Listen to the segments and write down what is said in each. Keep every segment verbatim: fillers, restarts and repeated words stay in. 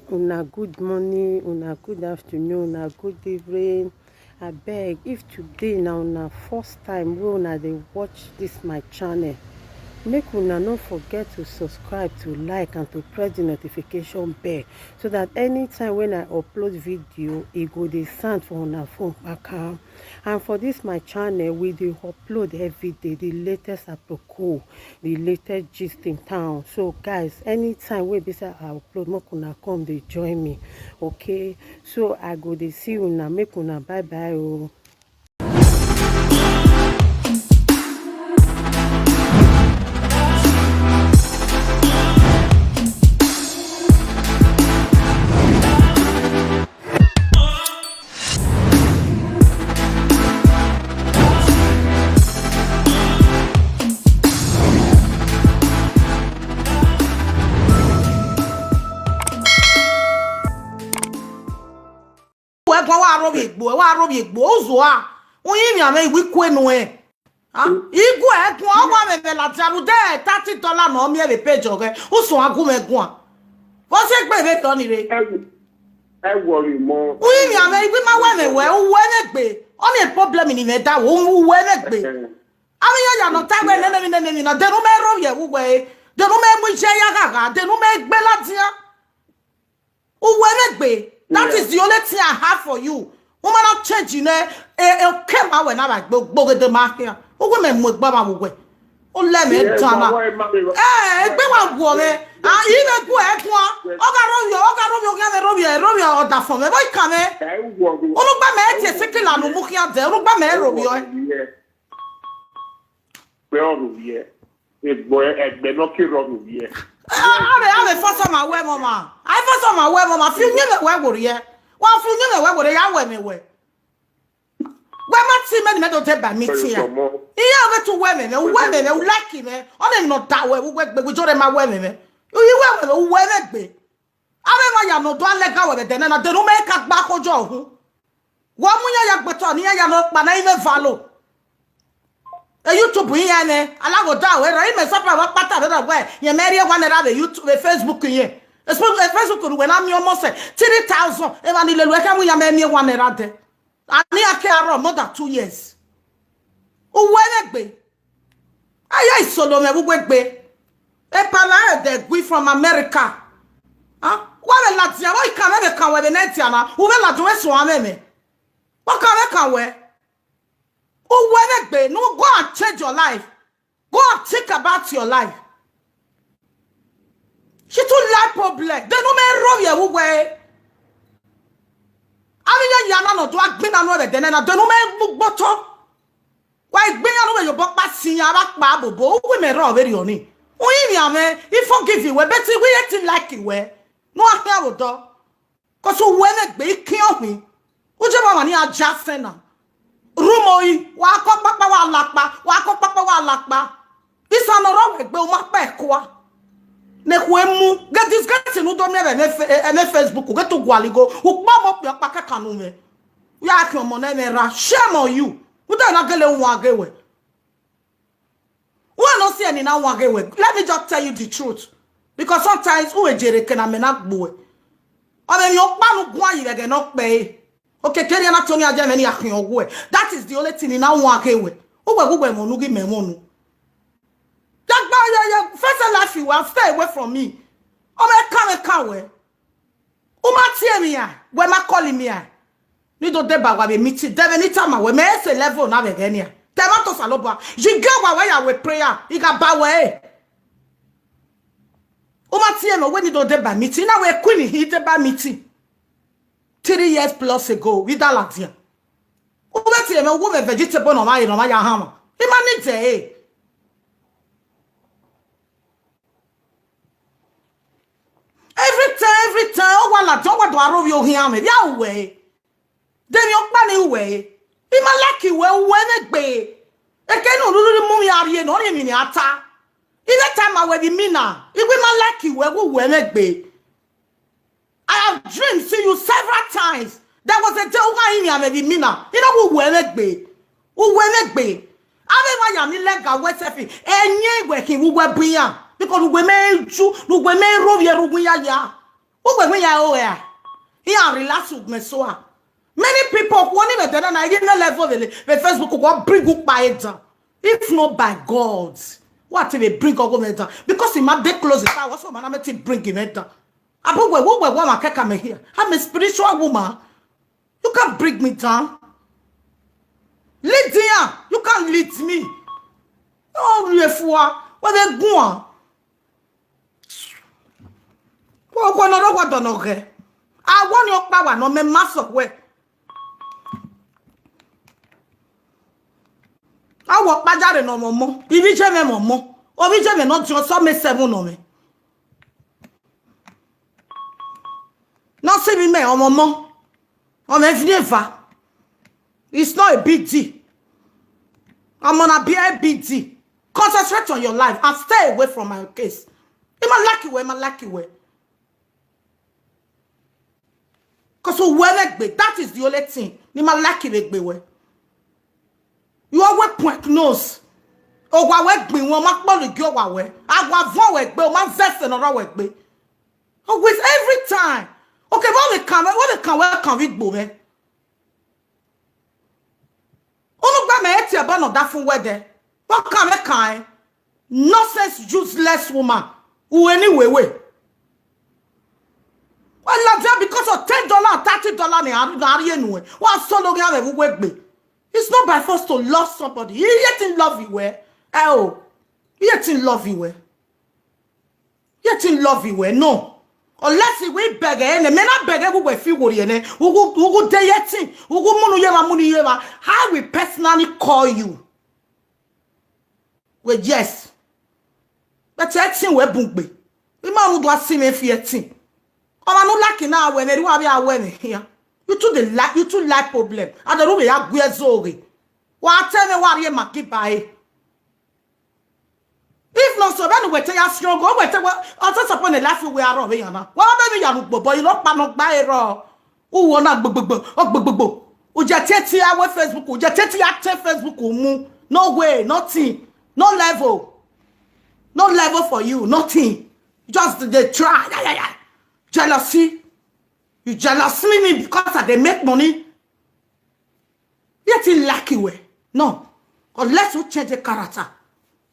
Una good morning, una good afternoon, una good evening. Abeg, if today na una first time wey una dey watch this my channel, make una no forget to subscribe, to like, and to press the notification bell, so that anytime when I upload video, e go dey sound for una phone kpakpa. And for this my channel, we dey upload every day the latest aproko, the latest gist in town. So guys, anytime wey be say I upload, make una come dey join me, okay? So I go dey see una, make una bye bye o. Wẹ guan, wa rhovbiẹ egbe, wa rhovbiẹ egbe, uzuo a, uyinmwẹ amwẹ iwikue nuẹn. Ah, igue ẹguan, ọ wa mwẹ vbe ladian, rhunmwuda thirty dollar ne ọ miẹn vbe page ọghẹe, usun a gu mwẹ guan. Vbọ sẹ egbe vbe tọ ni rre? Ẹ wo, ẹ wo ọre mọ. Uyinmwẹ amwẹ iwinna wẹ mwẹ wẹ, uwẹ mwẹ egbe, ọnii problem ni mwẹ da, uwẹ mwẹ egbe. Avbe iran ya nọ ta wẹ nene emwi, nene emwi na, de ne u mẹ rhovbiẹ vbe uwẹ, de ne u mẹ mu iye ya ghagha, de ne u mẹ gbe ladian. Uwẹ mwẹ egbe. That is the only thing I have for you. U ma na change nẹ, e, e, oke ma wẹ na vbe gbe ogbogede ma khian. Uwẹ mẹ mu egbe ọmwa vbe uwẹ. U lẹ mẹ dan na. Ẹ, egbe wa guọ mwẹ. Ah, I vbe gu ẹ guan. Ọ gha rhovbiẹ, ọ gha rhovbiẹ, ọ gha rhovbiẹ, rhovbiẹ ọdafọn mwẹ. Vbọ I kan mwẹ? Unu gba mẹ tie sikila ne u mu khian dẹ. Unu gba mẹ rhovbiẹ. Wẹ ọ rhovbiẹ, egbe, egbe ne ọ ke rrọọ rhovbiẹ. Avbe, avbe first time a wẹ mwẹ ọmwa. Avbe first time a wẹ mwẹ ọmwa, fi uyinmwẹ wẹ werriẹ. Wa fi uyinmwẹ wẹ werriẹ, ya wẹ mwẹ wẹ. Wẹ ma tie mẹ ne mẹ do deba meeting a. Iran vbe te uwẹ mwẹ mwẹ, uwẹ mwẹ mwẹ, u like mwẹ. Ọnii nọ da wẹ, uwẹ gbe, wẹ jọrẹ ma wẹ mwẹ mwẹ. Uwẹ mwẹ mwẹ, uwẹ mwẹ egbe. Avbe emwa ya ne ọ do a lẹga wẹ vbe ẹdẹ nẹ na, de ne u mẹ ka gba khodẹ ọhun. Wẹ mu iran ya gbe otọ ne iran ya ne ọkpa na, I vbe valo. E YouTube iran nẹ, alaghodaro, erha imẹ sọpa vbe ọkpata vbe rọ wẹ, rẹn mẹ rhie one naira vbe YouTube, vbe Facebook irẹn. E spo-, e Facebook ne uwẹ na miẹn almost three thousand, emwa ni lele uwẹ khian mu iran mẹ miẹn one naira dẹ. Ani a ke arọ more than two years. Uwẹ mwẹ egbe. A ya isolo mwẹ vbe uwu egbe. Epa na ẹdẹ gui from America. Ah, wa vbe ladian, vbọ I kan mwẹ vbe kan wẹ vbe ne ẹdia na, u vbe ladian, u vbe suẹn mwẹ mwẹ. Wa kan mwẹ kan wẹ. Uwẹ mwẹ egbe, no, go and change your life. Go and think about your life. She too like problem. De ne u mẹ rhovbiẹ vbe uwẹ. Avbe iran ya na nọ do a gbinna nuẹn vbe ẹdẹ nẹ na, de ne u mẹ mu gbe otọ. Wa i gbe iran ne u vbe ye obọ ọkpa sin iran, avbe akpa bobo, uwu imẹ rrọọ vberriọ ni. Uyinmwẹ amwẹ, I forgive wẹ, but I will yet like wẹ. Ne u a khian vbe odọ. Cause uwẹ mwẹ egbe, I kian ọkhin. U je vbe ọmwa ni a ja sẹ na. Rumori, wa kọ kpakpa, wa la kpa, wa kọ kpakpa, wa la kpa. Isan ne ọ rrọọ wẹ egbe, u ma kpa ẹkua. Ne ekhue mu, get disgrace ne u do miẹn vbe ẹmwẹ fe-, ẹmwẹ Facebook, u get u gualọ igho, u kpa ọmọ okpia ọkpa kẹkan ne u mwẹ. U ya khian ọmọ ne ẹmwẹ ra, shame on you. U do na gele wan ghe wẹ. Uwẹ ne ọ si ẹni na wan ghe wẹ. Let me just tell you the truth. Because sometimes u vbe jere eke ne amẹ na gbe uwẹ. Ọ vbe emwi ọkpa ne u guan yi vbe ẹghẹ ne ọ kpẹre. Okiekie erriọ na tọn ọni a jẹ ẹmwẹ ni a khian ọghuẹ. That is the only thing ni na wan ghe wẹ. Uwẹ ghe uwẹ ẹmwẹ unu ghi mẹ ẹmwẹ unu. Ya gba ye, ye, first life you will stay away from me. Ọ mwẹ kan mwẹ kan wẹ. U ma tie emwi iran, wẹ ma call emwi iran. Ne I do deba wa vbe meeting, de vbe ne I tama wẹ, mẹ i sẹ level na vbe ẹghẹ nian. Te ẹmwata Osanobua, yi gie owa wẹ ya wẹ prayer, I gha ba wẹ ẹre. U ma tie mwẹ wẹ ne I do deba meeting, na wẹ queen hin deba meeting. Three years plus ago, vbe I da ladian. U vbe tie mwẹ, u gu mwẹ vegetable ne ọmwa re, ne ọmwa ya hanmwa. I ma need ẹre. Every time, every time, ọ wa ladian, ọ wa do aro vbe ohian mwẹ, vbe a ru wẹ re? De emwi ọkpa ni ru wẹ re? I ma like wẹ, uwẹ mwẹ egbe. Eke ne u rhirhi mu mwẹ a rrie ne ọ rhie emwi ne a ta. I vbe tama wẹ vbe imina, I wẹ I ma like wẹ, wẹ uwẹ mwẹ egbe. I have dreamed, see you several times. There was a day u gha rinmwian mwẹ vbe imina, I na wẹ uwẹ mwẹ egbe. Uwẹ mwẹ egbe. Avbe emwa ya ni lẹga wẹ sẹfi, ẹyẹn wẹ khin vbe uwẹ bu iran, because ne uwẹ mẹ ju, ne uwẹ mẹ rhovbiẹ rre uwu iyaya. Uwẹ wẹ ya ro a? Iran relax ugbẹn so a. Many people, wọ ni vbe dẹ na na, ighẹ ne level vbe, vbe Facebook, wọ bring ukpa ẹre down. If not by God, wọ te vbe bring ọghọ mwẹ down. Because I ma dey close the power, so ma na me te bring mwẹ down. Abu wẹ, wọ wẹ, wọ ma kẹka mẹ here. I'm a spiritual woman. You can't bring me down. Lead here, you can't lead me. Ọ rhie fua, wẹ vbe guan. Wẹ ọkpa ne ọ rre ọgua dọ ne ọ ghẹ. A wọ ni ọkpa wa ne ọ mẹ ma sẹ wẹ. A wọ ọkpa jare ne ọ mwẹ ọmọ, ivbi je mwẹ mwẹ ọmọ, ovbi je mwẹ ne ọ diọn sẹ ọmọ seven ne ọ mwẹ. Ne ọ sẹ ivbi mẹ ọmọ ọmọ, ọmọ ẹvin eva. It's not a big deal. Ọmọ na biẹ big deal. Concentrate on your life and stay away from my case. I ma like wẹ, I ma like wẹ. Cause uwẹ vbe egbe, that is the only thing. Ne I ma like vbe egbe wẹ. You always point nose. Owa wẹ gbin wọn, ma kpọlọ igi owa wẹ. Awa vuọn wẹ egbe, ọ ma zẹ ẹse ne ọ rrọọ wẹ egbe. Always, every time. Okay, wẹ vbe kan, wẹ vbe kan, wẹ kan vbe igbo mwẹ. Unu gbe mẹ tie ẹbọ ne ọ da fun wẹ dẹ. Vbe ọ kan mwẹ kan ẹn? Nonsense, useless woman. Ue ni wewe. Wẹ ladian because of ten dollar, thirty dollar ne a rhie nuẹn. Wa solo ghi avbe vbe uwu egbe. It's not by force to love somebody. Iye te I love you wẹ. Ẹ o. Iye te I love you wẹ. Iye te I love you wẹ, no. Unless we bẹghe nẹ, mẹ na bẹghe vbe uwẹ fi worriẹ nẹ. Ugu, ugu de ye ẹtin. Ugu munu ye emwa, munu ye emwa. I will personally call you. Wẹ yes. But ẹtin wẹ bun gbe. I ma rhunmwuda si mwẹ fi ẹtin. Ọmwa ne u like na wẹ mwẹ, erha uwa vbe a wẹ mwẹ khian. You too dey like, you too like problem. A dẹ ru vbe ya gu ẹzọ ghe. Wa te mwẹ wa rhie Maggi ba ẹre. If not so, vbene uwẹ te ya struggle, uwẹ te wẹ, ọ te suppose ne life wẹ arọ vbe yan na. Wẹ vbe ya ru gbobọ, I rhọkpa ne ọ gba ẹre rrọọ. Uwọ na gbogbogbo, ọ gbogbogbo. U je tie tie ya wẹ Facebook, u je tie tie ya te Facebook mu. No way, nothing. No level. No level for you, nothing. Just dey try. Ya, ya, ya. Jealousy. You jealous me, me because I dey make money. Iye te I like wẹ. No. Unless you change the character.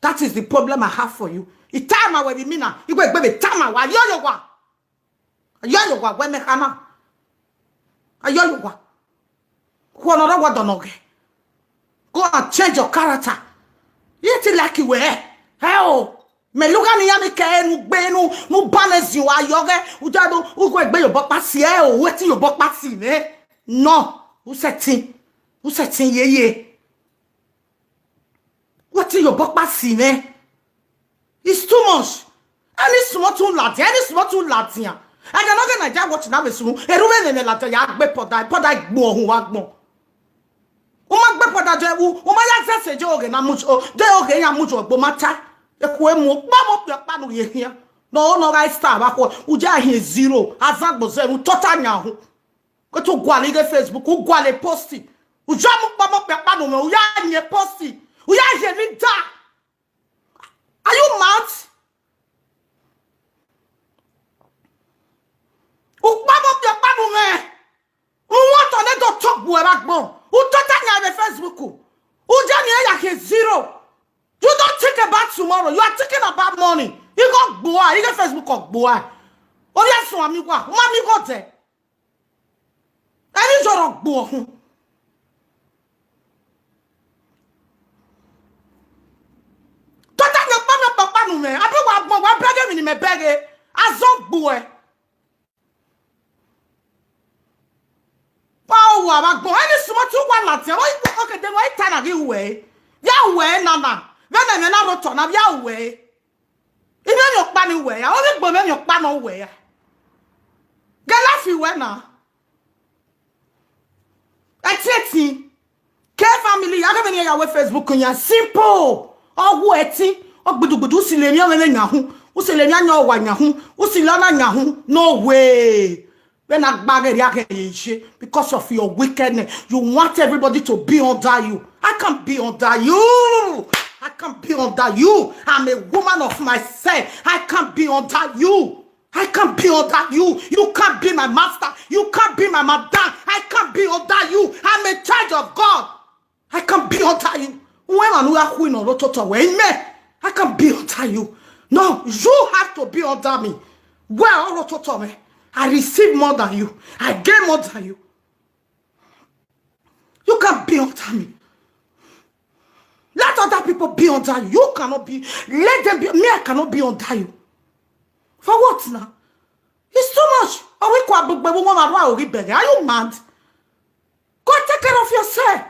That is the problem I have for you. Itama wẹ vbe mi na. Igbe egbe vbe tama wa. Ayo yo wa. Ayo yo wa wẹ mẹ khana. Ayo yo wa. Khuọ ne ọ rre ọgua dọ ne ọ ghẹ. Go and change your character. Iye te I like wẹ. Hẹ o. Mẹ lugha ne iran ni kẹ enu gbe enu, ne u banẹ ziẹn uwa yọ ghẹ, u da do, u gu egbe ye obọ kpa si ẹre o, wẹ te ye obọ kpa si mwẹ. No, u sẹtin, u sẹtin yeye. Wẹ te ye obọ kpa si mwẹ. It's too much. Any small thing ladian, any small thing ladian. Ẹghẹ ne ọ ghe Naija watch na vbe sunu, erha vbe ne ladian ya gbe pọda, pọda igbo ọhun wa gbọn. U ma gbe pọda je, u, u ma ya zẹse je oghe na mu, o, je oghe ya mu ju ọgbo ma ta. Ekhue mu, kpọmọ okpia ọkpa ne u rhie khian. Ne ọ, ne ọ gha star vbe akhuẹ, u je a hiẹn zero, azan gbo zero, u tota yan hu. Ke te u gualọ ighe Facebook, u gualọ post. U je mu kpọmọ okpia ọkpa ne u mwẹ, u ya yin post. U ya hiẹn ni da. Are you mad? U kpọmọ okpia ọkpa ne u mwẹ. U wan otọ ne do tọ gbuẹ vbe agbọn. U tota yan vbe Facebook. U je miẹn ya khian zero. You don't think about tomorrow. You are thinking about money. Igho gbuẹ, ighe Facebook gbuẹ. Ovbi ẹsun ami wa, u ma miẹn igho dẹ. Emwi zọrọ gbuẹ ọhun. Tota yan kpọmọ okpia ọkpa ne u mwẹ. Abi wa gbọn, wa bẹghe emwi ne imẹ bẹghe. Azọ gbuẹ. Pa uwa vbe agbọn, any small thing wa ladian, vbe ọ, okay, de wa ta na ghi wẹ. Via wẹ na na, vbene ẹmwẹ na rre otọ na, via wẹ. Imẹ emwi ọkpa ni wẹ ya, ovbi igbo mwẹ emwi ọkpa ne ọ wẹ ya. Gẹla fi wẹ na. Ẹtiẹtin. Ke family, a ghe vbene iran ya wẹ Facebook yan simple. Ọ wu ẹtin, ọ gbidugbidu, u si le emwi ọmwẹmwẹ yan hu, u si le emwi ayan owa yan hu, u si le ọna yan hu. No way. Vbene a gba ghẹ rria ghẹ ye ye, because of your wickedness. You want everybody to be under you. I can't be under you. I can't be under you. I'm a woman of myself. I can't be under you. I can't be under you. You can't be my master. You can't be my madam. I can't be under you. I'm a child of God. I can't be under you. Wẹ emwa ne u ya khu nọ rre ototọ wẹ, imẹ, I can't be under you. No, you have to be under me. Wẹ ọ rre ototọ mwẹ. I receive more than you. I gain more than you. You can't be under me. Let other people be under you. You cannot be. Let them be. Me, I cannot be under you. For what now? It's too much. Ọ wẹ ikua gbegbe vbe uwu ọmwa rua oghi bẹghe. Are you mad? Go take care of yourself.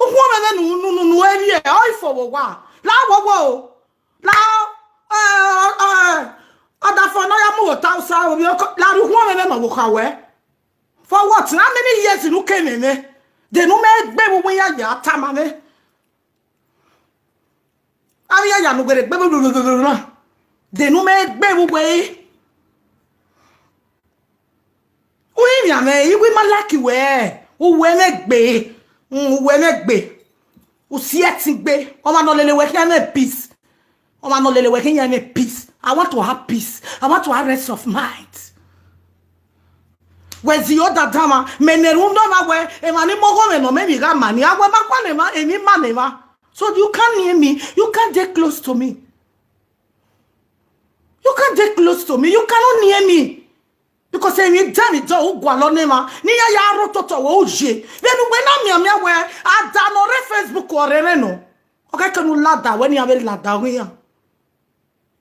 Ukhuọnmwẹ mwẹ ne u, ne u, ne u, ne u rhie, ọ i fo vbe owa. La wowo o. La, eh, eh, ọdafẹn ne ọ ya mu vbe ota Hausa, ovbi ọkọ, la rhie ukhuọnmwẹ mwẹ ne ọ vbe okha wẹ. For what? How many years ne u ke mwẹ mwẹ? De ne u mẹ gbe vbe uwu iran ya tama mwẹ. Avbe iran ya ne u gele gbe vbe na. De ne u mẹ gbe vbe uwu ẹre. U i miẹn mwẹ, I wi ma like wẹ, uwẹ mwẹ gbe, mm, uwẹ mwẹ gbe, u si ẹtin gbe, ọmwa ne ọ lele wẹ khian mwẹ peace, ọmwa ne ọ lele wẹ khian mwẹ peace. I want to have peace, I want to have rest of mind. Wẹ zẹ odadamwa, mẹ ne erhunmwu nọ na wẹ, emwa ni mu ọghomwẹ nọ mẹ emwi gha ma ni, a wẹ ma khuan emwa, emwi ma ne emwa. So you can't near me, you can't dey close to me. You can't dey close to me, you cannot near me. Because emwi dan ni dọ u gualọ ne emwa, ne iran ya rre ototọ wẹ u ye. Vbene uwẹ na mianmian wẹ, a da ne ọ rre Facebook ọ rre ẹmwẹ nọ. Ọ khẹke ne u lada wẹ ne iran vbe lada ọghe iran.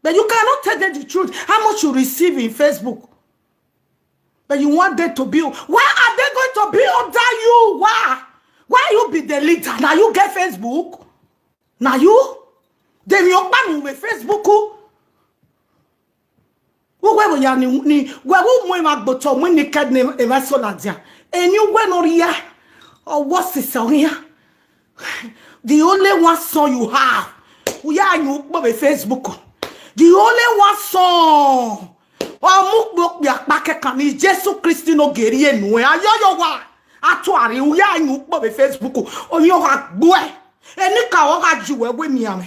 But you cannot tell them the truth, how much you receive in Facebook. But you want them to be, why are they going to be under you? Why? Why you be the leader? Na you get Facebook? Na you? De emwi ọkpa ne u vbe Facebook? Uwẹ vbe ya ni, ni, wẹ vbe mu emwa gbe otọ mu ni kẹ ne emwa eso ladian. Eni uwẹ ne ọ rhia, ọ wọ sisa ọghe iran. The only one son you have, u ya yin ukpo vbe Facebook. The only one son. Ọ mu ukpo okpia kpa kẹkan ni Jesu Kristi ne ogie rhie nuẹn. Ayọyọ wa, a tuarre, u ya yin ukpo vbe Facebook. Ovbi ọ gha gbuẹ. Enikaro gha ju wẹ wẹ mianmwẹ.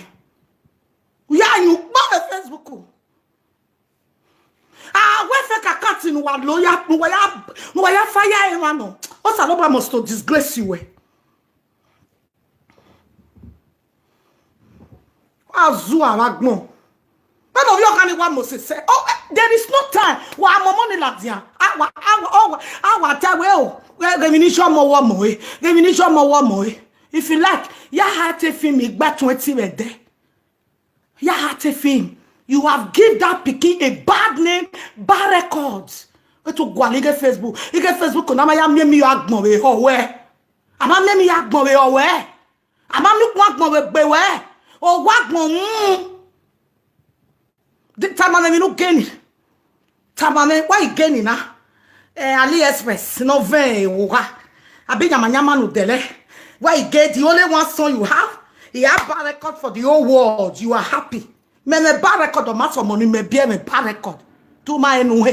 U ya yin ukpo vbe Facebook. A wẹ fake account ne uwa lo ya, ne uwa ya, ne uwa ya fire emwa nọ. Osanobua must to disgrace you wẹ. Wa zu avbe agbọn. Vbene ovbi ọkhan ni wa mose sẹ. Oh, eh, there is no time. Wa mọmọ ni ladian. A wa, a wa, ọ wa, a wa ta wẹ o. Ghẹ, ghẹ emwi ni jọ ọmọ wọ mọ e. Ghẹ emwi ni jọ ọmọ wọ mọ e. If you like, ya ha te film igba twenty vbe ẹdẹ. Ya ha te film. You have give that pikin a bad name, bad record. Wẹ to gualọ ighe Facebook. Ighe Facebook na ma ya miẹn emwi ya agbọn vbe họ wẹ. A ma miẹn emwi ya agbọn vbe họ wẹ. A ma miẹn ukpọn agbọn vbe gbe wẹ. Owa agbọn mu. Tama mwẹ emwi ne u geni. Tama mwẹ, wa i geni na? Eh, AliExpress ne ọ vẹn ewu gha. Abi yamayama ne u dẹlẹ. Wa i ge, the only one son you have, he have bad record for the whole world. You are happy. Mẹ mwẹ bad record, ọ ma sẹ ọmọ ni mẹ biẹ mwẹ bad record. Tu ma enu he.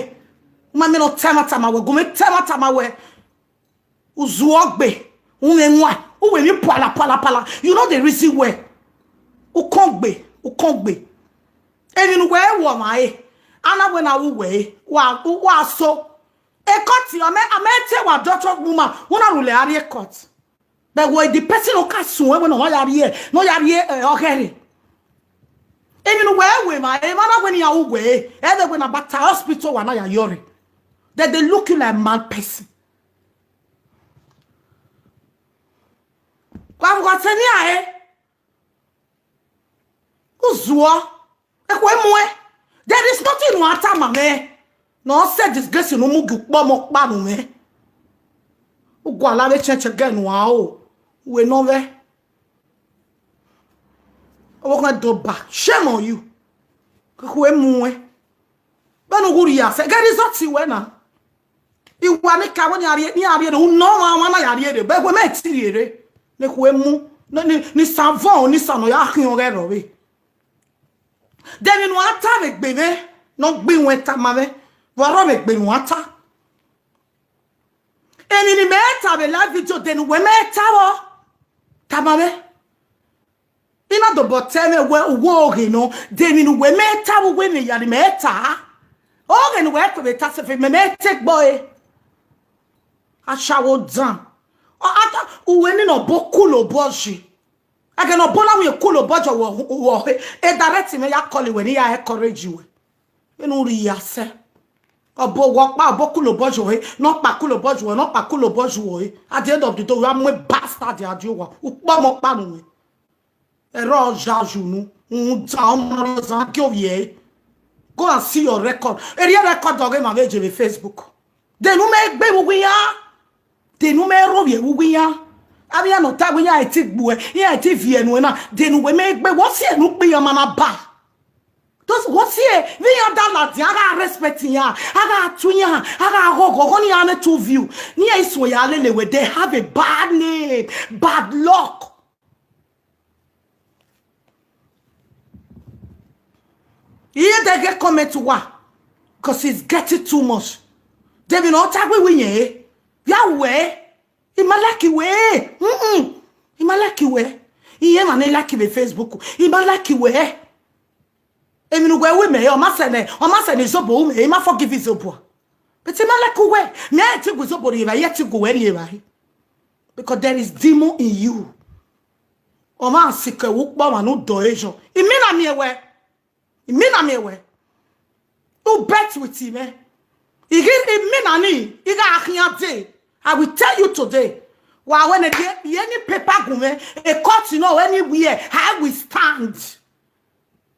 U ma mẹ ne ọ tama tama wẹ, gu mẹ tama tama wẹ. U zuọ gbe, u mwẹ wan, u wẹ emwi pala, pala, pala. You know the reason why. U kọn gbe, u kọn gbe. Emwi ne uwẹ ru ọmwa ẹre, a na wẹ ne a ru uwẹ ẹre, wa, wa so. Ekọti, a ma, a ma te wa dọtọ ọgbuma, u na rhulẹ a rrie court. But wẹ the person ne ọ ka suẹn wẹ ne ọ ya rrie, ne ọ ya rrie, eh, ọghẹe rre. Emwi ne uwẹ ru emwa, emwa na wẹ ne iran ru uwẹ ẹre, ẹ vbe wẹ ne a ba ta hospital wa na ya yọ rre. Then they look you like mad person. Wa vbe uwa sẹ ne iran re, u zuọ, ekhue muẹn. There is nothing ne u a tama mwẹ ne ọ sẹ disgrace ne u mu gie ukpọmọ ọkpa unu mwẹ. U gualọ avbe change girl ne u a ru, wẹ ne ọ vbe. Ọvbokhan do ba, shame on you. Ekhue muẹn. Vbene u ghẹ rhie sẹ, ghe result wẹ na. Iwa ni ka wẹ ne a rhie, ne a rhie rre, u nọ ọmwa, ọmwa na ya rhie rre, but wẹ mẹ ti rhie rre. Ne ekhue mu, ne, ne, ne isan vọn, ne isan ne ọ ya khian ọghẹe rrọọ vbe. De emwi ne u a ta vbe egbe mwẹ, ne ọ gbe iwẹn tama mwẹ, vbe ọ rrọọ vbe egbe ne u a ta. Emwi ne imẹ ta vbe live video, de ne uwẹ mẹ ta vbọ? Tama mwẹ. I na dobọ tẹ mwẹ wẹ uwu oghe nọ, de emwi ne uwẹ mẹ ta vbe uwu emwi ya ne imẹ ta? Ọghe ne uwẹ ku vbe ta sẹfe, mẹ mẹ te gbe ọre. Ashawo dan. Ọ, a ta, uwẹ ni ne ọbo kulo obọ yi. Ẹghẹ ne ọbo na wiẹn kulo obọ yi, wọ, wọ he. E direct mẹ ya call wẹ ne I ya encourage wẹ. Vbene u rhie ya sẹ. Ọbo wọ ọkpa, ọbo kulo obọ yi ọre, ne ọkpa kulo obọ yi ọre, ne ọkpa kulo obọ yi ọre. At the end of the day, u ya mu bastard a die owa. Ukpọmọ ọkpa ne uwẹ. Ẹrọ ya yu unu, rhunmwuda ọmọ rẹ ọzan gie ovbi ẹre. Go and see your record. Erriọ record ọghe emwa vbe je vbe Facebook. De ne u mẹ gbe vbe uwu iran? De ne u mẹ rhovbiẹ vbe uwu iran? Avbe iran ne ọ ta wẹ iran i ti gbuẹ, iran i ti viẹ nuẹn na, de ne uwẹ mẹ gbe, wẹ ọ si ẹre ne u kpe iran ma na ba? Those, wẹ ọ si ẹre, vbe iran da ladian, a gha respect iran, a gha tu iran, a gha ghọghọ, ọghọ ne iran ne to view. Ne iran i suẹn ya lele wẹ, they have a bad name, bad luck. Iye de ghe comment uwa, because it's getting too much. De vbene ọ ta wẹ iwẹ iyẹn re, ya wẹ, I ma like wẹ, mm-mm, I ma like wẹ. Iye emwa ne like vbe Facebook, I ma like wẹ. Emwi ne uwẹ ru mẹ, ọ ma sẹ nẹ, ọ ma sẹ ne izobo ru mẹ, I ma forgive izobo. But I ma like uwẹ, mẹ i ti gu izobo rhie evbare, I i ti gu uwẹ rhie evbare. Because there is demon in you. Ọmwa sikẹ vbe ukpọmwa ne u dọre yọ. I mina miẹn wẹ. I mina miẹn wẹ. U bet with me. I ghi, I mina ni, I gha khian dee. I will tell you today. Wa wẹ ne ye, ye ni paper gu mwẹ, a court nọ, anywhere, I will stand.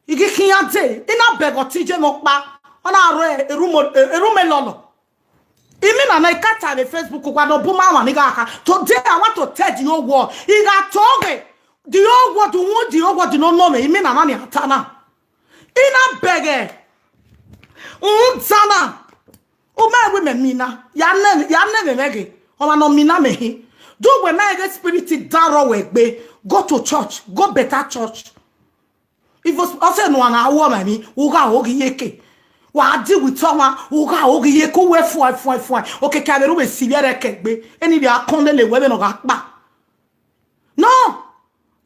I ghi khian dee, I na bẹghe ọtẹn iye mwẹ ọkpa, ọ na rre erhumẹ, erhumẹ lọlọ. I mina na, I ka ta vbe Facebook, wa ne ọ bu ma wan ni gha kha. Today, I want to tell the whole world. I gha to ghe, the whole world, the whole, the whole world, no know me. I mina na ni a ta na. I na bẹghe, rhunmwuda na. U ma wẹ mẹ mina, ya nẹ, ya nẹ mwẹ ghe. Ọmwa ne ọ mina mẹ hin. Do wẹ ma ghe spirit da rrọọ wẹ egbe. Go to church, go better church. If ọ sẹ ne uwa na ru ọmwa emwi, u gha ho ghi ye ke. Wa deal with ọmwa, u gha ho ghi ye ke, uwẹ fuẹn, fuẹn, fuẹn. Okiekie avbe erha vbe si vbe ẹrẹkẹ egbe. Eni vbe a kọn lele wẹ vbene ọ gha kpa. No,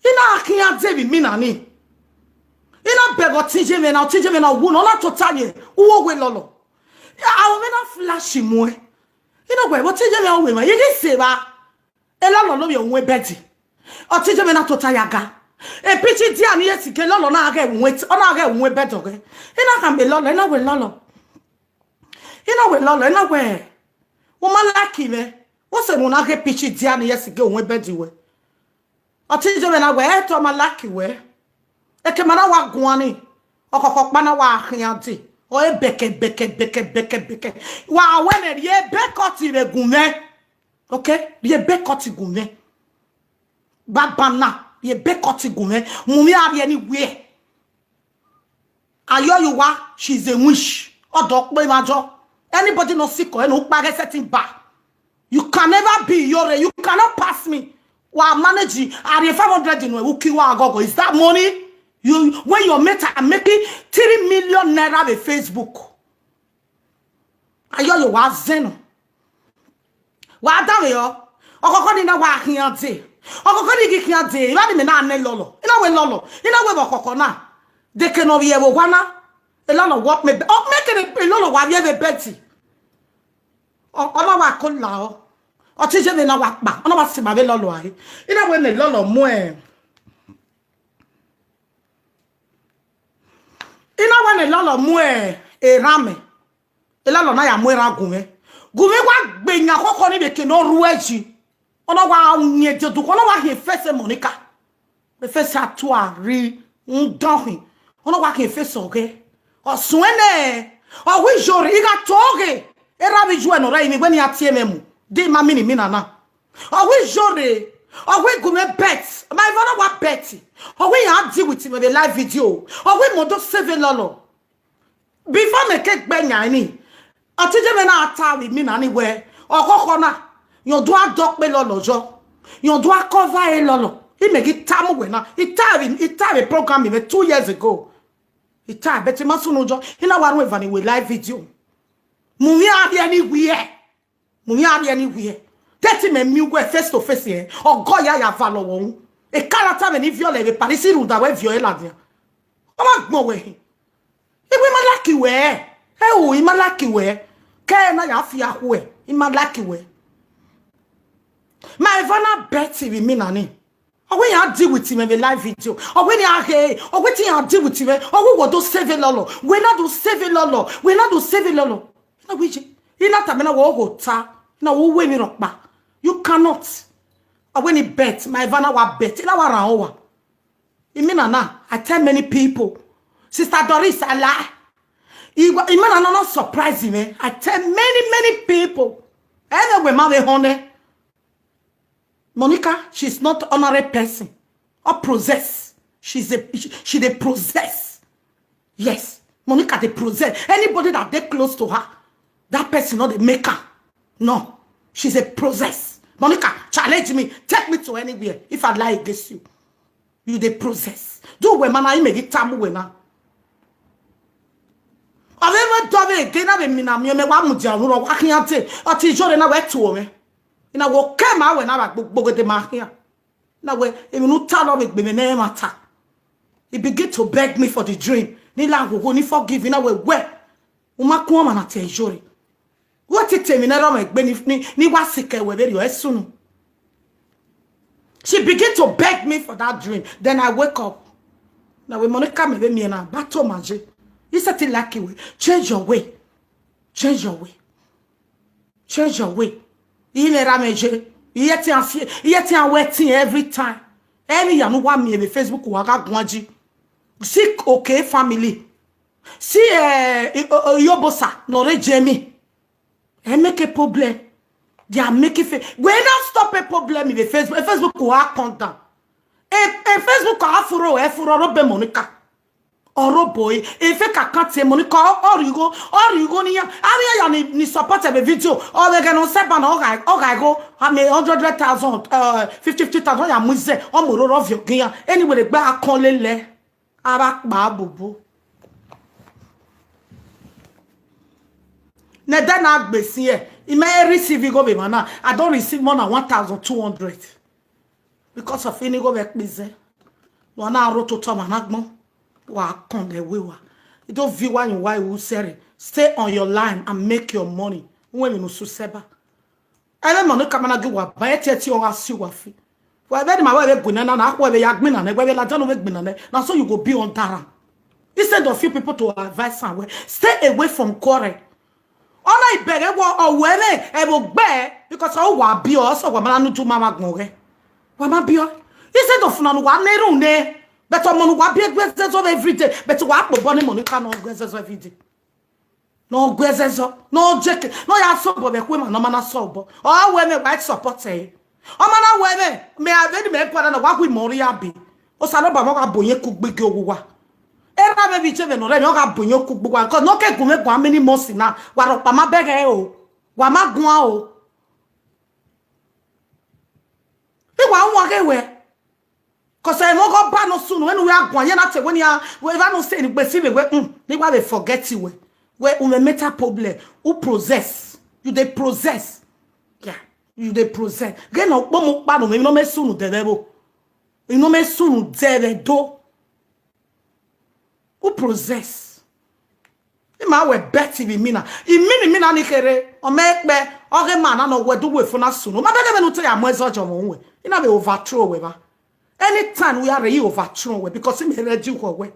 I na khian dee vbe imina ni. I na bẹghe ọtẹn iye mwẹ na, ọtẹn iye mwẹ na wu ne ọ na tota ye, u wo wẹ lọlọ. Aro mwẹ na flash muẹn. I na wẹ vbe ọtẹn iye mwẹ ọ wẹ mwẹ, I ghi sẹ evba. Elọlọ ne ovbi ẹre ru ebẹdi. Ọtẹn iye mwẹ na tota ya ga. E picture dia ni ye sike elọlọ na ghẹ ru, ọ na ghẹ ru ebẹdi ọghẹ. I na khama elọlọ, I na wẹ elọlọ. I na wẹ elọlọ, I na wẹ, u ma like mwẹ. Wẹ sẹ ne u na ghe picture dia ni ye sike ru ebẹdi wẹ. Ọtẹn iye mwẹ na wẹ, ẹ te ọ ma like wẹ. Ekẹ ma na wa guan ni, ọkhọkhọ ọkpa na wa khian dee. Ọ re bẹkẹ, bẹkẹ, bẹkẹ, bẹkẹ, bẹkẹ. Wa wẹ nẹ, rhie boycott vbe gu mwẹ. Okay? Rhie boycott gu mwẹ. Baba na, rhie boycott gu mwẹ. Mu mwẹ a rhie ni wiẹ. Ayoyuwa, she is a witch. Ọdọ kpe mwa jọ. Anybody no sick or no kpa get setting back. You can never be Iyore. You cannot pass me. Wa manage. Are five hundred in a week. Wa gogo. Is that money? You, when your mate are making three million naira with Facebook. Ayoyuwa zeno. Wa da vbe yọ. Ọkọkọ ni na wa khian dee. Ọkọkọ ni ghi khian dee. Iwa ni mẹ na nẹ lọlọ. I na wẹ lọlọ. I na wẹ vbe ọkọkọ na. Deke ne ọ vbiẹ vbe owa na. Elọlọ wọ mẹ, ọ mẹ kene elọlọ wa vbiẹ vbe bẹdi. Ọ, ọ na wa ko la ọ. Ọtẹn iye mwẹ na wa kpa. Ọ na wa sẹ ima vbe elọlọ a re. I na wẹ ne elọlọ mu ẹ. I na wẹ ne elọlọ mu ẹ, erhan mẹ. Elọlọ na ya mu erhan gu mwẹ. Gu mwẹ wa gbe yan khọkhọ ni vbe eke ne ọ rre uẹ yi. Ọ na wa yin ededu, ọ na wa hin efẹsẹ Monica. Efẹsẹ atua rri, u dọkhin. Ọ na wa hin efẹsẹ ọghẹ. Ọ suẹn nẹ, ọ wẹ Iyore, I gha to ghe. Erha vbe iyuẹ ne ọ rre ẹrinmwi wẹ ne iran tie mwẹ mu. De ima mini mina na. Ọ wẹ Iyore, ọ wẹ gu mwẹ bet. Ma evba na wa bet. Ọ wẹ iran deal with me vbe live video. Ọ wẹ imẹ do sẹ vbe elọlọ. Before mẹ ke gbe yan ni, ọtẹn iye mwẹ na ta vbe imina ni wẹ, ọkhọkhọ na, rẹn ọ do a dọ kpe lọlọ yọ, rẹn ọ do a cover elọlọ. Imẹ ghi tama uwẹ na, I ta vbe, I ta vbe program mwẹ two years ago. I ta, but I ma sunu yọ, I na wa ru eva ni wẹ live video. Mu mwẹ a rhie ni wiẹ. Mu mwẹ a rhie ni wiẹ. Te te mẹ miẹn uwẹ face to face ẹn, ọgọ ya ya va lọghọ ru. E character mwẹ ni viọlẹ vbe Paris rhunmwuda wẹ viọ ẹre ladian. Ọ ma gbọn wẹ hin. Iwẹ ma like wẹ. Ẹo, I ma like wẹ. Kẹ na ya fi akhuẹ, I ma like wẹ. Ma Ivana bet vbe imina ni. Ọ wẹ iran deal with mwẹ vbe live video. Ọ wẹ ne iran ghe, ọ wẹ te iran deal with mwẹ. Ọ wẹ wẹ do save lọlọ. Wẹ na do save lọlọ. Wẹ na do save lọlọ. Na wẹ je. I na tama na wẹ ogho ta. Na wẹ uwu emwi rhọkpa. You cannot. Ọ wẹ ne I bet, ma Ivana wa bet. I na wa rhan owa. Imina na, I tell many people. Sister Doris, I lie. Iwa, imina na no surprise me. I tell many, many people. Anyway, ma vbe họn nẹ. Monica, she's not ordinary person. Or possess. She's a, she, she dey possess. Yes, Monica dey possess. Anybody that dey close to her, that person no dey make am. No, she's a possess. Monica, challenge me. Take me to anywhere if I lie against you. You dey possess. Do wẹ ma na, I mẹ ghi tamu wẹ na. Avbe mwẹ dọ vbe ege na vbe mina miẹn mẹ wa mudia ru rọ wa khian te. Ọtẹn Iyore na wẹ tuo mwẹ. I na wẹ okẹ ma wẹ na vbe gbogede ma khian. Na wẹ, emwi ne u ta nọ vbe gbe mwẹ ne ẹmwata. He begin to beg me for the dream. Ne I la ghogho, ne I forgive, na wẹ wẹ. U ma kun ọmwa na te Iyore. Wẹ titi emwi ne rọ mwẹ egbe ni, ni, ni wa sikẹ wẹ vberriọ, ẹ sunu. She begin to beg me for that dream. Then I wake up. Na wẹ Monica mẹ vbe miẹn na, ba to ma je. I said, like you, change your way. Change your way. Change your way. I mwẹ ra mwẹ je. I ye te a fie, I ye te a wẹ tin every time. Emwi hia ne uwa miẹn vbe Facebook, uwa gha guan ji. See okay family. See, eh, i-, o-, o-, Iyobosa, nọ rre Jamie. Ẹ make a problem. They are making fa-, we not stop a problem in the Facebook. A Facebook will come down. A, a Facebook will furo, ẹ furo, ro be Monica. Ọrobọ e, e fake account e Monica, ọ, ọ rhie igho, ọ rhie igho ne iran. Avbe iran ya ni, ni support ẹvbo video, ọ vbe ghẹ ne ọ sẹ ban, ọ gha, ọ gha igho, a mẹ hundred thousand, eh, fifty, fifty thousand, ọ ya mu ize, ọ mu oro rọ viọ ọghe iran. Anyway, egbe a kọn lele, a vbe kpa bubu. Ne ẹdẹ na gbe sin ẹ, I ma receive igho vbe emwa na. I don't receive more than one thousand two hundred. Because of ini igho vbe kpize. Wa na rho otọ ọmwa na agbọn. Wa kọn lẹ ẹvbo uwa. I do viọ uwa yan uwa ru sẹrriọ. Stay on your line and make your money. Uwẹ emwi ne u su sẹ ba. Ẹmwẹ Monica ma na gie uwa ba, ẹtiẹti ọ gha si uwa fi. Wẹ vbe ni ma wẹ vbe gbinna na, na akhuẹ vbe ya gbinna nẹ, wẹ vbe ladian vbe gbinna nẹ. Na so you go be under am. Instead of you people to advise am well, stay away from quarrel. Ọ na ibẹghe wọ, ọ wẹ mwẹ, ẹ vbe ogbẹ, because ọ wa biẹ, ọ sẹ wa ma na nu tu ma ma gbọn ghẹ. Wa ma biẹ. Instead of na ne uwa na erhunmwu nẹ, but ọmọ ne uwa biẹ gu ẹzẹzọ every day, but wa kpobọ ne Monica ne ọ gu ẹzẹzọ every day. Ne ọ gu ẹzẹzọ, ne ọ jeke, ne ọ ya sẹ obọ vbe ẹkhuẹ ma ne ọ ma na sẹ obọ. Ọ wẹ mwẹ, wa support ẹre. Ọ ma na wẹ mwẹ, mẹ a vbe ni mẹ gualọ na, wa gu imẹ rrie abe. Osanobua mwẹ ọ gha bu oyin ku gbe gie owa uwa. Erha mwẹ vbe iye mwẹ ne ọ rre mwẹ, ọ gha bu oyin ku gbe uwa, because ne ọ ke gu mwẹ guan many months na, wa rhọkpa ma bẹghe o, wa ma guan o. I wa wan ghe wẹ. Cause emọ ghe ọba nọ sunu, wẹ ne u ya guan, ye na te wẹ ne a, wẹ evba nọ sẹ ni gbe si vbe wẹ, mm, ne wa vbe forget wẹ. Wẹ u mwẹ mental problem, u possess, you dey possess. Yeah, you dey possess. Ghe ne ọ kpọmọ ukpa ne u mwẹ, emwi ne ọ mẹ sunu dẹ vbe ẹvbo. Emwi ne ọ mẹ sunu dẹ vbe do. U possess. I ma wẹ bet vbe imina. Imina, imina ni kherhe, ọ mẹ kpẹ, ọ ghe ma na nọ wẹ do wẹ fo na sunu. Ma bẹghe vbene u te ya mu ẹzọ jọ mwẹ uwẹ. I na vbe overthrow wẹ ba. Anytime we are, I overthrow wẹ because I may ready for wẹ.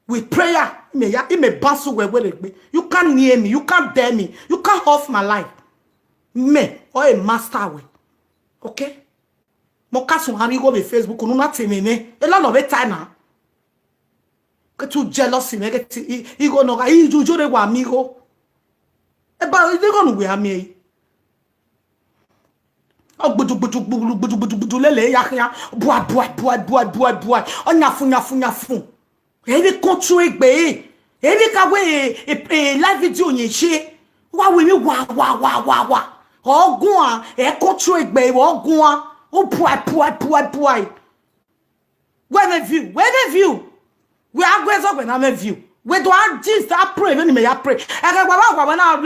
With prayer, I may ya, I may bounce wẹ wẹ regbe. You can't near me, you can't dare me, you can't off my life. Me, or a master wẹ. Okay? Mo ka sun hari igho vbe Facebook, unu na te mwẹ mwẹ. Ela nọ vbe ta na. Ke tu jealousy mwẹ, ke ti i-, igho nọ gha, i ju ju re wa mi igho. Eba, igho nu wẹ a miẹn. Ọ gbudu, gbudu, gbudu, gbudu, gbudu, gbudu, lele ya khian. Bua, bua, bua, bua, bua, bua. Ọ nyafun, nyafun, nyafun. Ẹ vbe control egbe, ẹ vbe ka wẹ, e, e, e, live video yẹn ye. Wa wẹ mi wa, wa, wa, wa, wa. Ọ guan, ẹ control egbe, ọ guan. Ọ pua, pua, pua, pua. Wẹ mẹ view, wẹ mẹ view. Wẹ a gu ẹzọ wẹ na mẹ view. Wẹ do a gist, a pray, vbene mẹ ya pray. Ẹghẹ wa wa wa wẹ na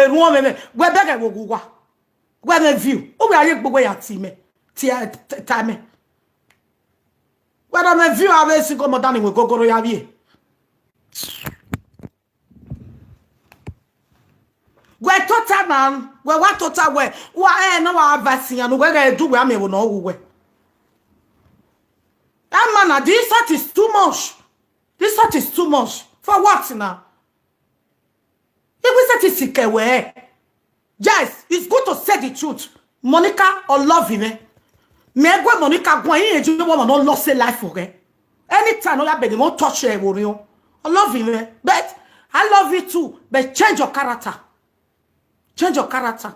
erhuọn mẹ mẹ. Wẹ bẹghe wo gu wa. Wẹ mẹ view. U wẹ a ye gbe wẹ ya ti mẹ. Ti, ti, ta mẹ. Whether me view have a single mother ni we gogoro ya vie. Wẹ tota na, wẹ wa tota wẹ, wa ẹ na wa advice iran ne uwẹ ghẹ du wẹ a miẹn vbe ne ọ wu wẹ. That man, na, the insult is too much. The insult is too much. For what now? If we say this, yes, it's good to say the truth. Monica, I love you, man. Me gue Monica, go in, you want no lost a life for her. Anytime no ya beg him, won't touch her, worry. I love you, man. But I love you too. But change your character. Change your character.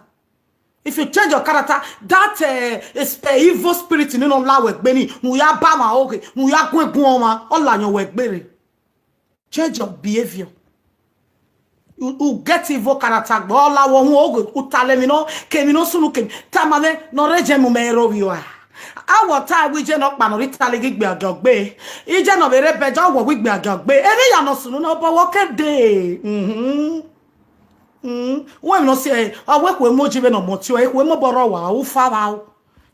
If you change your character, that uh, is, uh, evil spirit, you know, la wẹ gbe ni, nu ya ba ma oge, nu ya gun egun ọmwa, ọ la yan wẹ gbe re. Change your behavior. You, you get evil character, but ọ la wọ hu oge, u ta lẹ mi no, kemi no sunu kemi. Ta ma vẹ, no re je mu me ro vi wa. A wọ ta wi je no kpa no ri ta le gbe agọ gbe. I je no vbe re bẹjọ wọ wi gbe agọ gbe. Eni ya no sunu no bo wo kede. Mhm. Mm, wẹ no si, ọ wẹ khuẹ mu oji vbe ne ọ mọ tie, khuẹ mu obọ rọ wa, u fa vba o.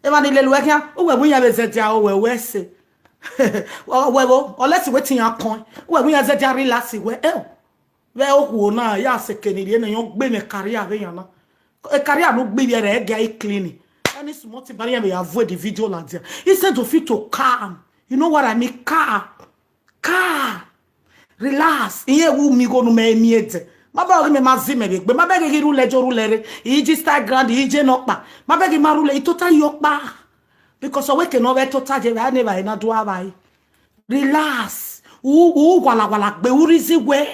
Emwa ni lele uwẹ khian, u wẹ wẹ iran vbe zẹdia, u wẹ wẹ ẹse. Ọ wẹ vbo, unless wẹ te iran kọn, u wẹ wẹ iran zẹdia relax wẹ, eh, vbe okhuo na, ya sẹ eke ni rhie ne ọ gbe mwẹ career vbe iran na. E career ne u gbe ivbi ẹre, ẹgia i clean. Any small thing, ba iran vbe ya avoid the video ladian. Instead of you to calm, you know what I mean? Calm. Calm. Relax. Iye wu mi igho ne u mẹ miẹn dẹ. Ma bẹghe ghi mẹ ma zẹ imẹ vbe egbe. Ma bẹghe ghi rhulẹ jo rhulẹ rre. I je Instagram, i je nọkpa. Ma bẹghe ma rhulẹ, i tota ye ọkpa. Because ọ wẹ eke ne ọ vbe tota je vbe a ne evbare na do avbare. Relax. U, u walawala gbe, u reason wẹ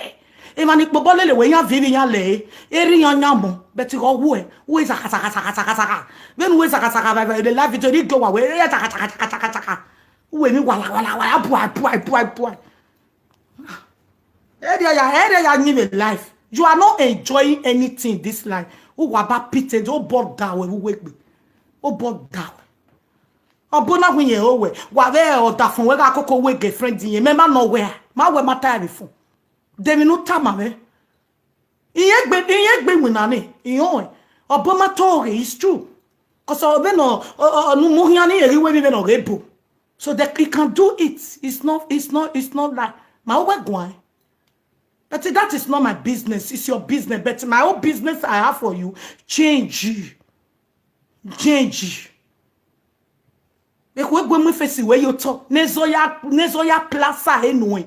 emwa ni kpobọ lele wẹ iran viọ ivbi iran lẹ, erha iran yan mọ, but ọ wuẹ, u wẹ zakazakazakazaka. Vbene u wẹ zakazaka vbe, vbe live video ni do wa wẹ, e zakazakazakazaka. U wẹ emwi walawala, wala, buai, buai, buai, buai. Area ya, area ya ni vbe life. You are not enjoying anything in this life. U wa ba pretend, obọ da wẹ vbe uwu egbe. Obọ da wẹ. Ọbo na hu yẹn o wẹ. Wa vbe ọdafọn wẹ gha koko wẹ girlfriend yẹn. Mẹ ma nọ wẹ a. Ma wẹ ma ta ẹre fun. De emwi ne u tama mwẹ. Iye gbe, iye gbe winna ni. Iye ọnrẹn. Ọbo ma to ghe, it's true. 'Cause ọ vbe nọ, ọ, ọ, ọ, ne mu khian ni, eghi wẹ emwi vbe nọ ghe bo. So that he can do it. It's not, it's not, it's not like, ma wẹ guan. But that is not my business. It's your business. But my own business I have for you, change you. Change you. Ekhue gue mu face wẹ ye otọ. Ne zọ ya, ne zọ ya plaza enu ẹn.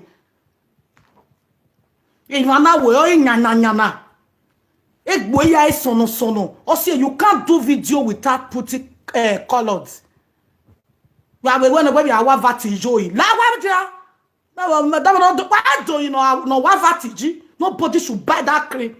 Emwa na wẹ ọ i yana yana. Egbe ya i sọnọ sọnọ. Ọ si, you can't do video without putting, eh, colored. Wa vbe wẹ ne wẹ vbe a wa va ti yo i. La wa dia. That one, that one, no, I don't, you know, I, no, what that is, nobody should buy that cream.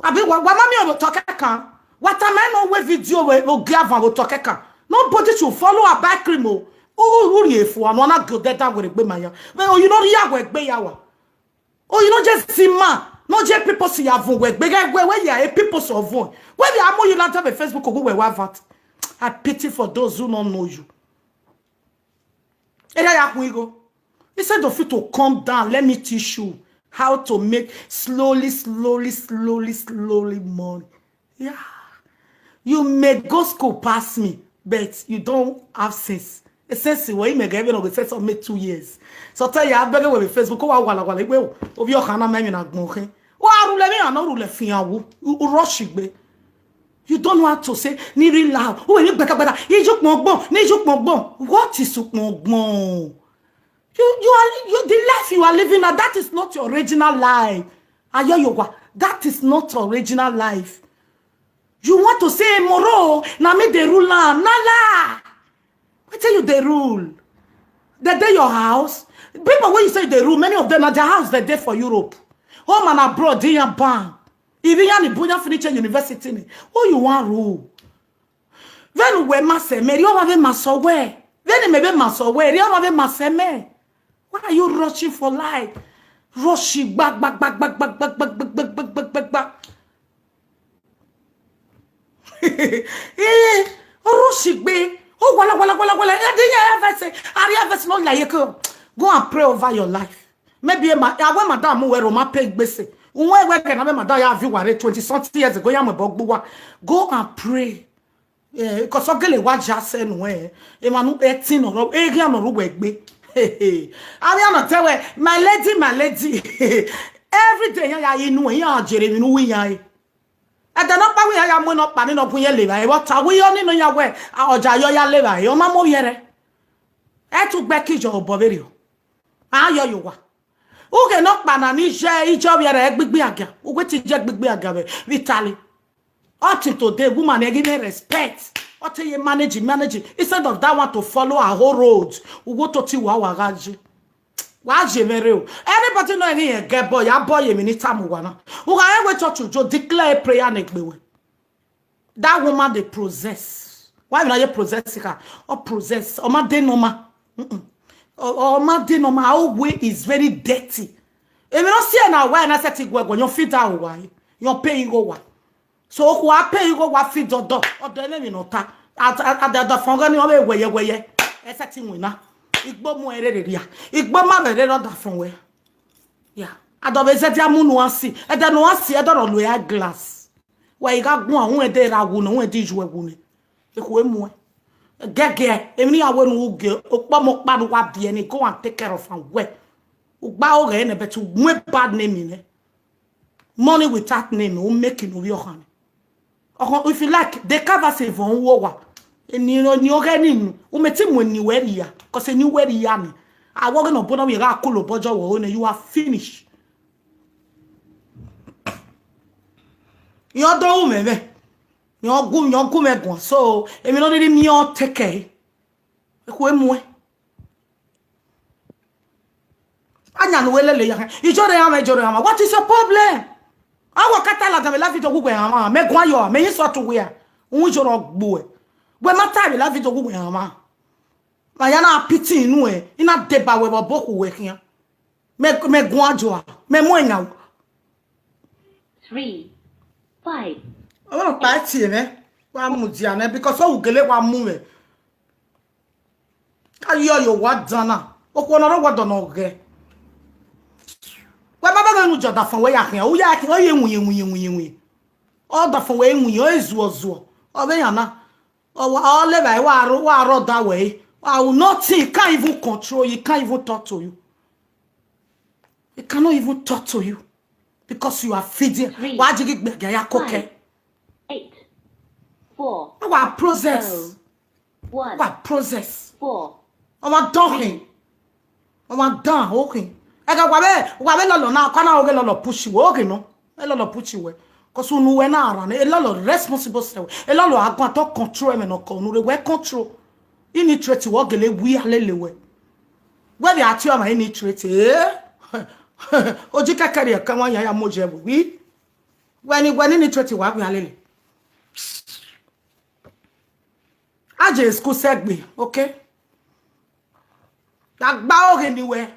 Abi wa, wa ma miẹn vbe otọ kẹkan. Wa tama no wẹ video wẹ, vbe ogiavan vbe otọ kẹkan. Nobody should follow her buy cream o. U, u, u rhie fua, no na go there that way gbe ma ya. Vbe, oh, you know, ya wẹ gbe ya wa. Oh, you know, just see man. No, just people see ya vun wẹ gbe, wẹ, wẹ, wẹ ya, eh, people so vun. Wẹ ya mo you land on Facebook, oh, wẹ wa vat. I pity for those who don't know you. Era ya khu igho. Instead of you to come down, let me teach you how to make slowly, slowly, slowly, slowly money. Yeah. You may go school pass me, but you don't have sense. A sense where you may get even a sense of me two years. So tell you, I beg you with Facebook, oh, wala, wala, well, of your hana, me na gbon. Wa rule me, I no rule fian wu. U, u rush igbe. You don't know how to say, ni real loud. Oh, ni gbẹtagbẹta. Ijukpọn gbọn, ni ijukpọn gbọn. What is ukpọn gbọn? You, you are, you, the life you are living now, that is not your original life. Ayo yo wa, that is not your original life. You want to say, "Moro, na me dey rule am." Na la. I tell you, they rule. They dey your house. People when you say they rule, many of them are their house they dey for Europe. Home and abroad, they are ban. If you are born finish university, ni, who you want rule? Vbene uwẹ ma sẹ mẹ, rhie ọmwa vbe ma sẹ wẹ. Vbene mẹ vbe ma sẹ wẹ, rhie ọmwa vbe ma sẹ mẹ. Why are you rushing for life? Rush gba, gba, gba, gba, gba, gba, gba, gba, gba, gba, gba, gba, gba. Eh, rush gbe. Oh, wala, wala, wala, wala. Eh, the year verse, Aria verse, no like, go and pray over your life. Maybe ma, I want madam who were Roma pay gbese. Unwe we can have madam ya view ware twenty something years ago, ya mo bogbuwa. Go and pray. Eh, 'cause ogele wa ja se nu, eh. E ma nu eighteen or, eh, ya no ru we gbe. Aria no tell we, "My lady, my lady." Every day iran ya ye inu, iran jere emwi ne uwu iran re. Ẹdẹ nọkpa wẹ iran ya mu nọkpa ni nọ gun ye levba, vbe ọ ta wẹ ọ ni nọ ya wẹ, a, ọ ja yọ ya levba, ọ ma mu ovbi ẹre. Ẹ tu gbe ki jọ obọ vberriọ. A yọ ye owa. Ughe nọkpa na ni je ije ovbi ẹre gbigbi agia, uwẹ te je gbigbi agia vbe, vbe Italy. Up till today, woman ne give me respect. Ọ te ye manage, manage. Instead of that one to follow her whole road, uwẹ to ti wa wa gha je. Wa je mwẹ rre o. Anybody nọ ẹghe irẹn gẹ bọ, ya bọ ye emwi ne I tama uwa na. U gha rẹn wẹ church u jo declare prayer ne egbe wẹ. That woman dey possess. Why una ye possess her? Ọ possess. Ọ ma dey normal. Mm-mm. Ọ, ọ ma dey normal. Her way is very dirty. Emwi ne ọ si ẹre na wa, na sẹtin guẹ guẹ, yọ feed her owa, yọ pay igho owa. So okhuo a pay igho owa feed ọdọ, ọdọ ẹmwẹ emwi ne ọ ta. A, a, a, ọdafọn ghe ni ọ vbe wẹyẹ wẹyẹ. Ẹ sẹtin winna. Igbo mu ẹre rhie rria. Igbo ma vbe rre ọdafọn wẹ. Ya. Adọ vbe zẹdia mu nuansi. Ẹdẹ nuansi, ẹdẹ ọ rọ lo eye glass. Wẹ I gha guan, uhunmwu ẹdẹ ra wu nẹ, uhunmwu ẹdẹ iyuẹ wu nẹ. Ekhue muẹn. Gẹgẹ, emwi ne iran wẹ ne u gie, okpọmọ ọkpa ne uwa biẹ ni, go and take care of am well. U gba oghe nẹ, but u mu bad name nẹ. Money without name, u make ne ovbi ọkhan nẹ. Ọkhan, if you like, they cover say vọn uwu owa. Eni, eni oghe ni nu, u mẹ ti mu eni wẹ rhia, 'cause eni wẹ rhia ni. A wẹ ọghe ne ọ bu na wẹ gha kolo obọ jọ wẹ, o nẹ, you are finished. Iran do ru mwẹ mwẹ. Iran gu, iran gu mwẹ guan. So, emwi ne ọ rhirhi miẹn ọ take care. Ekhue muẹn. A yan ne uwẹ lele ya khin. Ijọre hamwa, ijọre hamwa. What is your problem? A wẹ ọ ka ta ladian vbe live video gu wẹ hamwa. Mẹ guan yọ, mẹ insult uwẹ a. Uhunmwu ijọre ọ gbe uẹ. Wẹ ma ta vbe live video gu wẹ hamwa. Ma ya na pity inu ẹ, I na deba wẹ vbe ọbokhu wẹ khian. Mẹ, mẹ guan jua, mẹ mu ẹyan. Three, five. Ọmọ kpa tie mwẹ, wa mu dia nẹ, because ọ wu gele wa mu mwẹ. Ka yọ yọ wa dan na, okhuo ne ọ rre ọwọdọ ne ọ ghẹ. Wẹ ma bẹghe ne u jẹ ọdafọn wẹ ya khian, u ya khian, ọ ye winyin, winyin, winyin, winyin. Ọdafọn wẹ winyin, ọ ye zuọ zuọ, ọ vbe yan na. Ọ wa, ọ levba, wa rọ, wa rọ da wẹ, wa ru nothing, he can't even control you, he can't even talk to you. He cannot even talk to you because you are feeding. Three, wa jigi gbẹgẹ ya kokẹ. Five, eight, four, wa process. Oh, one, wa process. Four. Ọ ma dọn khin. Ọ ma dan, okay. Ẹga wa vbe, wa vbe lọlọ na, ọkọ na oghe lọlọ push wẹ, okay no. E lọlọ push wẹ. 'Cause unu wẹ na rran, e lọlọ responsible sẹ wẹ. E lọlọ aguan to control ẹmwẹ ne ọ kọ unu rre wẹ control. Ini treat wẹ gele wi alele wẹ. Wẹ vbe a tie ọmwa ini treat, eh? Oji kẹkẹ rhie ẹkẹ wan ya ya mu oje ẹvbo wi. Wẹ ni, wẹ ni ini treat wa wi alele. A je school sẹ gbe, okay? Dagba oghe ni wẹ.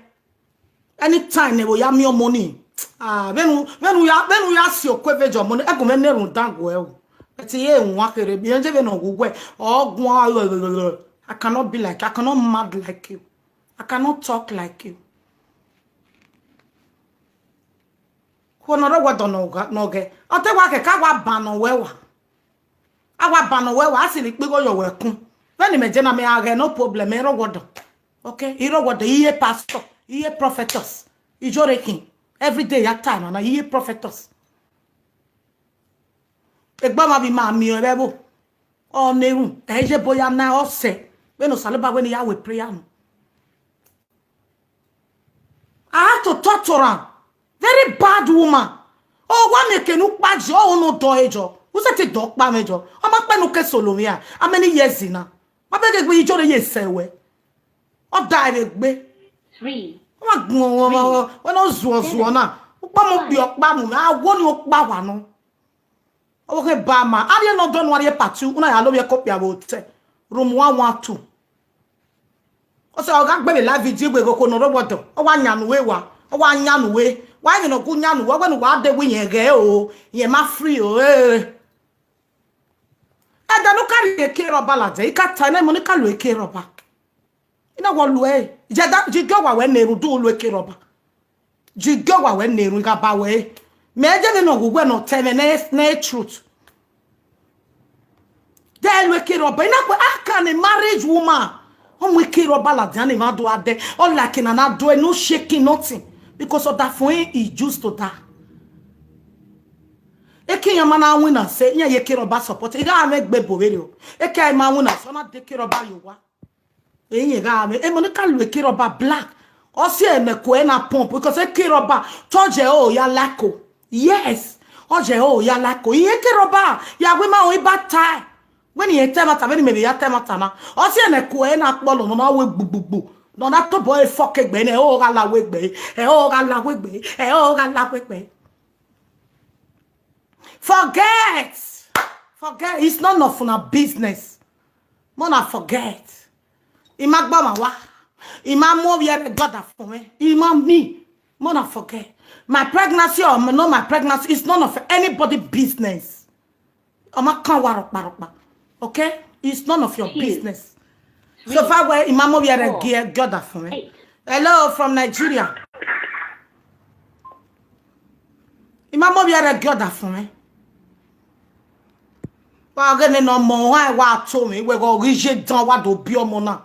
Anytime ne vbe ya miẹn ọmọ ni. Ah, vbene u, vbene u ya, vbene u ya si okue vbe jọ ọmọ ni, ẹgumwẹ ne rhunmwuda guẹ o. But iye wan kherhe, bi je vbene ọ wu wẹ, ọ guan, I cannot be like, I cannot mad like you. I cannot talk like you. Khuo ne ọ rre ọwọdọ ne ọ gha, ne ọ ghẹ. Ọ te wa khẹ ka wa ban ne ọ wẹ wa. A wa ban ne ọ wẹ wa, a si ne ikpigho yọ wẹ kun. Vbene imẹ je na mẹ a ghẹ, no problem, mẹ rre ọwọdọ. Okay, I rre ọwọdọ, I ye pastor, I ye prophetess. Ijọre khin. Every day ya ta na na, I ye prophetess. Egbe ọmwa vbe ima miẹn vbe ẹvbo. Ọ ne erhunmwu, ẹ i ye ebo ya na ọ sẹ. Vbene Osanobua wẹ ne I ya wẹ prayer nọ. I had to talk to am. Very bad woman. Ọ wa miẹn eke ne u kpa jọ, ọ ne ọ dọ ẹre jọ. U sẹtin dọ ọkpa mwẹ jọ. Ọ ma kpẹ ne u ke solo mwẹ a. How many years na? Ma bẹghe egbe Ijọre ye sẹ wẹ. Ọ da ẹre egbe. Three. Ọ ma gbọn, ọ ma, ọ, ọ, ọ na zuọ zuọ na. Ukpa mọ kpi ọkpa mu mwẹ. A wo ni ọkpa wa nọ. Ọ khe ba ma. A rhie ne ọ dọ nu, a rhie part two, u na ya lovbiẹ ke okpia vbe otẹ. Room one one two. Ọ sẹ, ọ gha gbe vbe live video, egbe ghoko ne ọ rre ọwọdọ. Ọ wa yan nu we wa. Ọ wa yan nu we. Wa emwi ne ọ gu yan nu we, ọ wẹ ne uwa de wẹ irẹn ghẹ o. Irẹn ma free o. Eh. Ẹdẹ ne u ka rhie eke rhọba ladian, I ka ta, I na mọ ne I ka lo eke rhọba. I na wọ lo ẹre. Jẹ da, jigie owa wẹ ne erhunmwu, do lo eke rhọba. Jigie owa wẹ ne erhunmwu, I gha ba wẹ. Mẹ je vbe ne ọ wu wẹ ne ọ ta ẹmwẹ ne, ne truth. De lo eke rhọba. I na kpe, how can a married woman? Ọ mu eke rhọba ladian ne emwa do a dẹ. Ọ like na na do no shaking nothing. Because ọdafẹn i used to that. Eke iran ma na winna sẹ, iran ye eke rọba support. I gha mwẹ egbe ebo vberriọ. Eke a ma winna sẹ, ọ na de eke rọba ye owa. Eyẹn gha mwẹ, emọ ne ka lu eke rọba black. Ọ si ẹmwẹ kuẹ na pump, because eke rọba, tọjẹ o ya lako. Yes, ọjẹ o ya lako. Iye eke rọba, ya wẹ ma ọn iba tae. Wẹ ne irẹn ta ẹmwata, vbene imẹ vbe ya ta ẹmwata na. Ọ si ẹmwẹ kuẹ na kpọlọ, nọ na wẹ gbugbugbu. Nọ na tobọ e fuck egbe nẹ, ẹ o gha la wẹ egbe, ẹ o gha la wẹ egbe, ẹ o gha la wẹ egbe. Forget. Forget. It's none of una business. Mona forget. I ma gba ma wa. I ma mu ovbi ẹre God afọn mwẹ. I ma mi. Mona forget. My pregnancy or not my pregnancy is none of anybody business. Ọ ma kan wa rọkpa rọkpa. Okay? It's none of your business. So far where I ma mu ovbi ẹre gie God afọn mwẹ. Hello from Nigeria. I ma mu ovbi ẹre gie God afọn mwẹ. Wa ghe ne nọ mọ ohan wa to mwẹ, wẹ ghe ọ ghi ye dan wa do bi ọmọ na.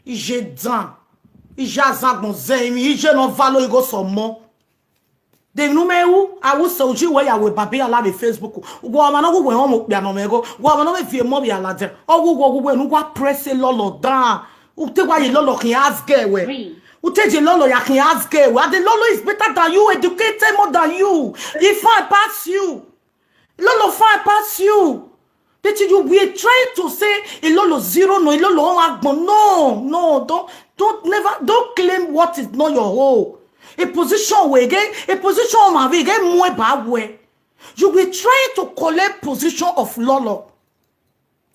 Iye dan. Iye azan agbọn zẹ emwi, iye ne ọ valo igho sẹ ọmọ. De emwi ne u mẹ ru, a ru sẹ uji wẹ ya wẹ babi ala vbe Facebook. Wẹ ọmwa ne ọ wu wẹ họn okpia ne ọ mwẹ igho, wẹ ọmwa ne ọ vbe viọ emọ vbe aladian. Ọ wu wẹ, ọ wu wẹ ne uwa press lọlọ dan. U te wa ye lọlọ khian ask wẹ. U te ye lọlọ ya khian ask wẹ. And the lọlọ is better than you, educated more than you. He fine pass you. Lolo fine pass you. But you were trying to say a lolo zero no, a lolo on agbon. No, no, don't, don't never, don't claim what is not your own. A position we get, a position on my we get more about where you were trying to collect position of lolo.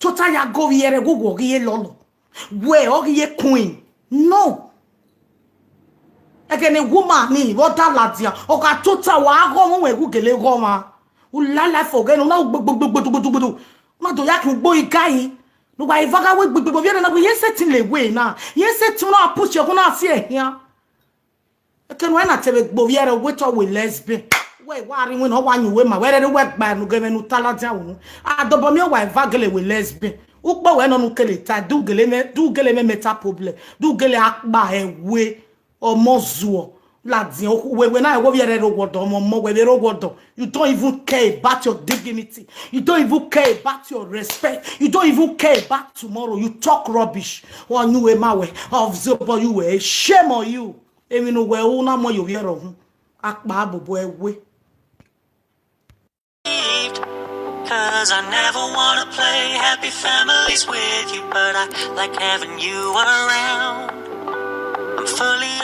Tota ya go here, go go here lolo. Where ọ ghi ye queen? No. Ẹghẹ ne woman ni vbe ọ da ladian, ọ gha tota wa aghọ mwẹ wẹ gu gele ghọ mwa. U la life ọghẹ ne u na ru gbogbogbogbogbogbogbogbo. U na do ya khin ugbo igai. Ne uwa eva gha wẹ gbegbe vbe ẹre na wẹ, yẹn sẹtin le wẹ na. Yẹn sẹtin na push ẹghun na si ẹhian. Eke ne uwa na te vbe gbe ovbi ẹre wẹ te ọ wẹ lesbian. Wẹ wa rri iwinna, ọ wa yan uwẹ ma, wẹ rẹrẹ wẹ gba ne u ghe mwẹ ne u ta ladian unu. Adobọ miẹn wa eva gele wẹ lesbian. Ukpẹ wẹ nọ ne u kele ta, do gele mwẹ, do gele mwẹ mental problem. Do gele akpa ẹwe, ọmọ zuọ, ladian, wẹ, wẹ na wẹ ovbi ẹre rre owa ọdọ, ọmọ ọmọ wẹ vbe rre owa ọdọ. You don't even care about your dignity. You don't even care about your respect. You don't even care about tomorrow. You talk rubbish. Ọ yan uwẹ ma wẹ, ọ zobọ ye uwẹ. Shame on you. Emwi ne uwẹ ru na mu ye ovbi ẹre ọhun. Akpa bobo ẹwe. Cause I never wanna play happy families with you, but I like having you around. I'm fully